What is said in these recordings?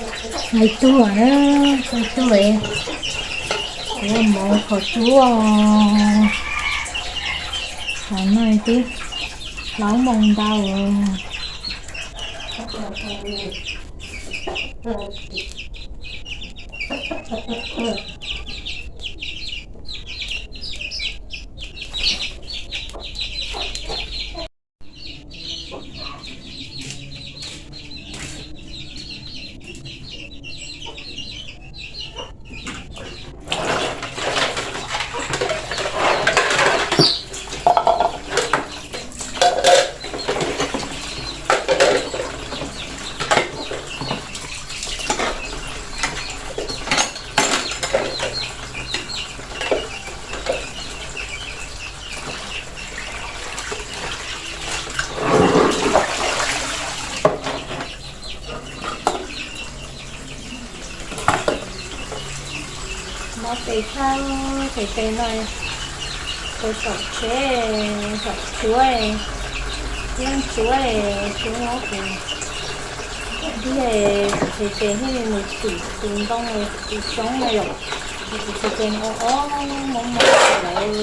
Hais tuaj na, hais tuaj, ua mov qhov tsuab, qhov no tib plaub moos ntau. Mob tes thawj, tes tes no, tes saum tsheb, saum tsuab, yeeb tsuab, tsuab mob tes, tes tes thiaj mus tsum tus ntoo, tus xyoob na yom. Tes tes o o, mob mob lawm,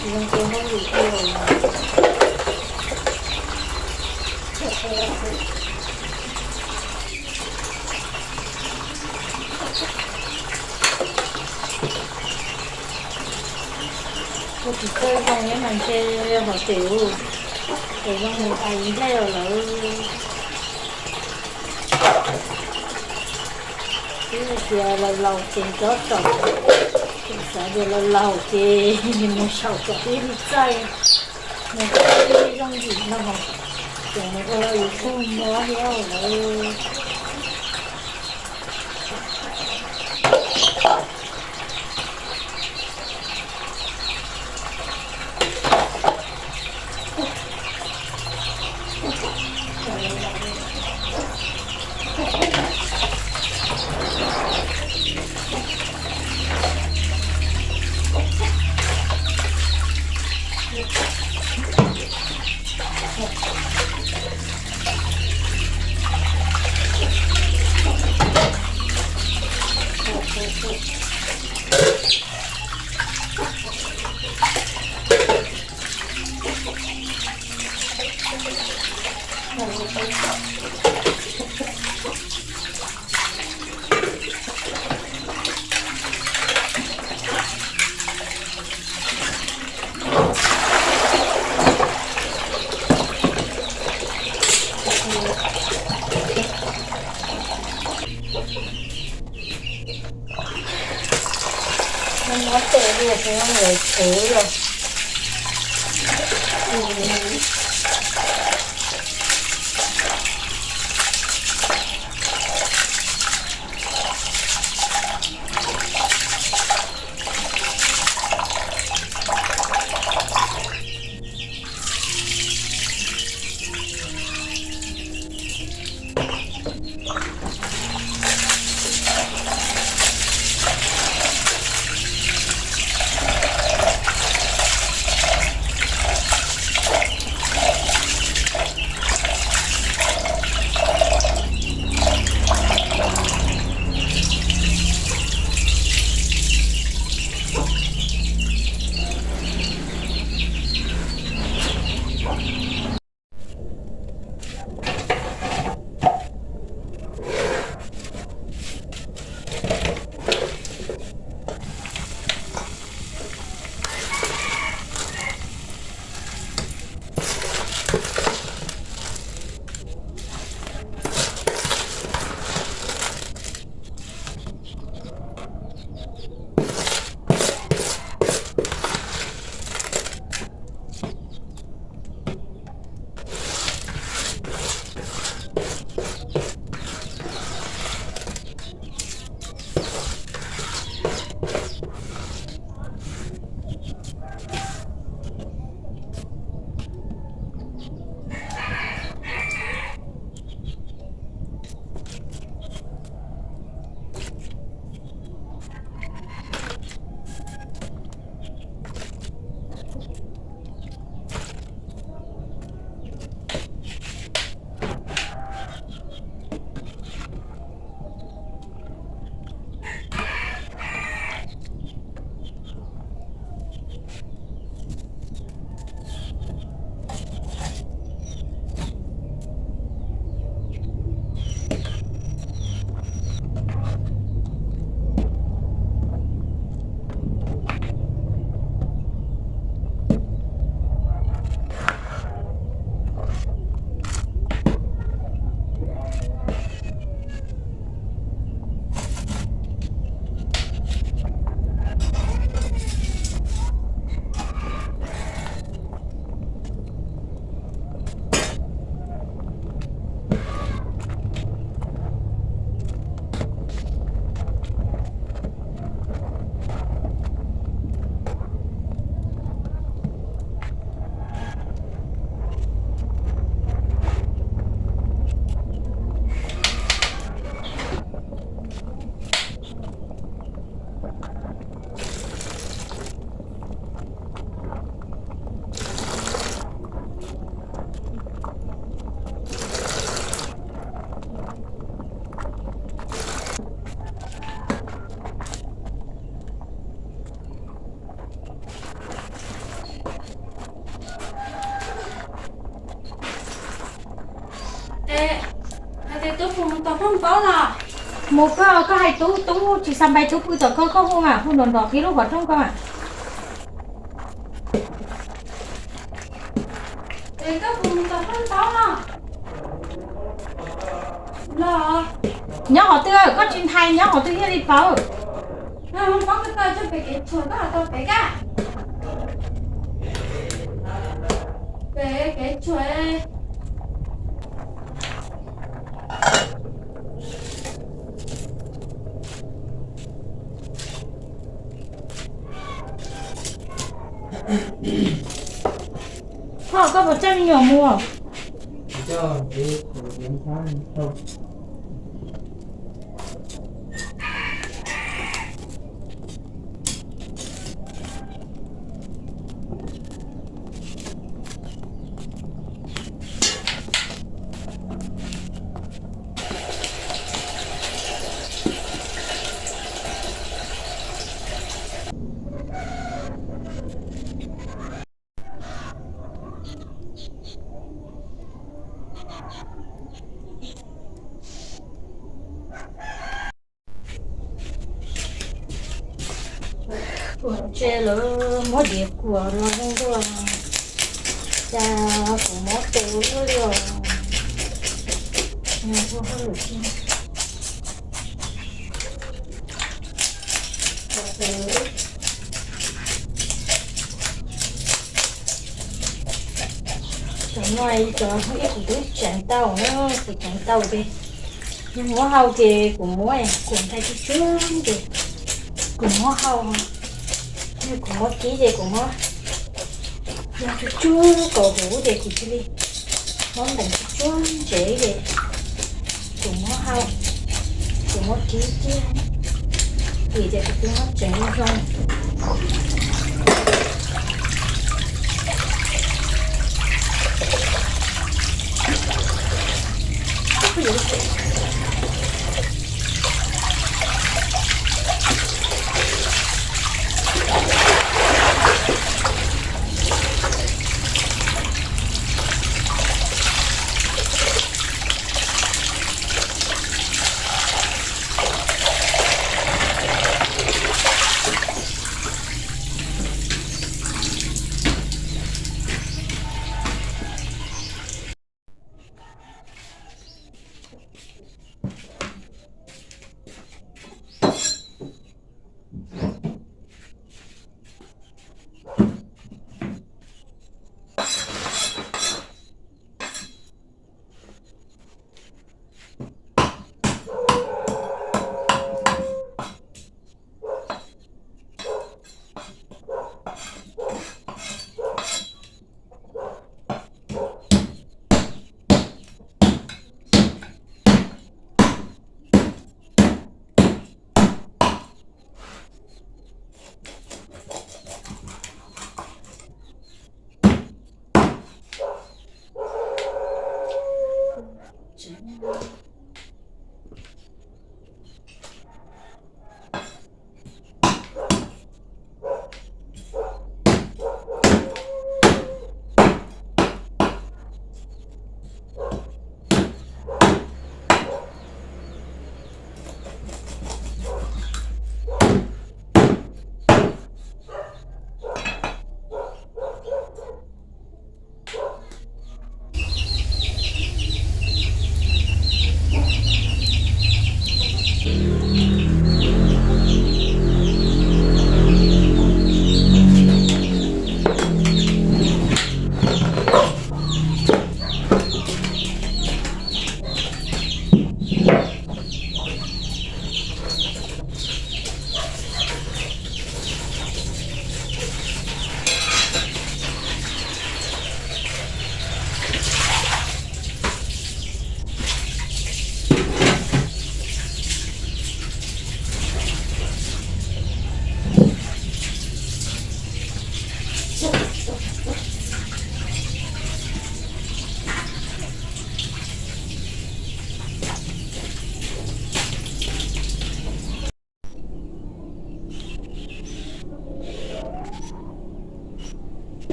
tsis zoo ua hauj lwm li. Ua tsis txawj zoo li mas ntshe hov tes, tes zoo mus ais nplej lawm. Twb tias laus laus ces ncob tsaum, xav tias laus laus ces mus saum kom tib lub txaij, mus kom tib zoo yim no, ces mus ua yus tug mob thiab lawm. Muab tes diaj xwb lawv tsev los. Hais tias tub pw mus tom Phooj Npaub los? Mus koj, koj hais tub, tub tsis xav npais tub pw tom koj, koj hu mas hu nrov nrov qhib lub qhov rooj koj mas. Es koj pw mus tom Phooj Npaub los? Los. Nyob qhov twg, koj tsis ntshai nyob qhov twg thiaj li paub. Phooj Npaub, koj tau tso pem kev tshuam koj los tau pem koj. Pem kev tshuam. Koj, koj puas coj me nyuam mus? Kuv ntse lawv muab diav kuam los zoo dua, cas kuv mob tes ua luaj li os. Nws ua hauj lwm tsis Cov no cov ib kuv twb tseev tau na, kuv tseev tau ces yog muab hau ces kuv muab kuv ntxhais tsuag tsuag ces kuv muab hau, yog kuv muab kib ces kuv muab yog tsuag tsuag kaum huv ces kuv cia li muab ntees tsuag tsuag ntsev ces kuv muab hau, kuv muab kib kiag, vim tias kuv twb muab tseev zoo.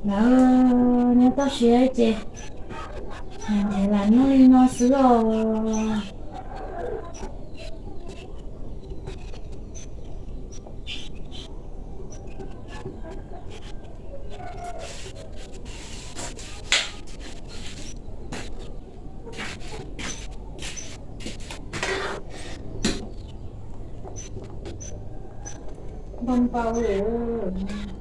Lawv nyob toj siab ces nrhiav lam noj li no xwb os. Npau npau lawm.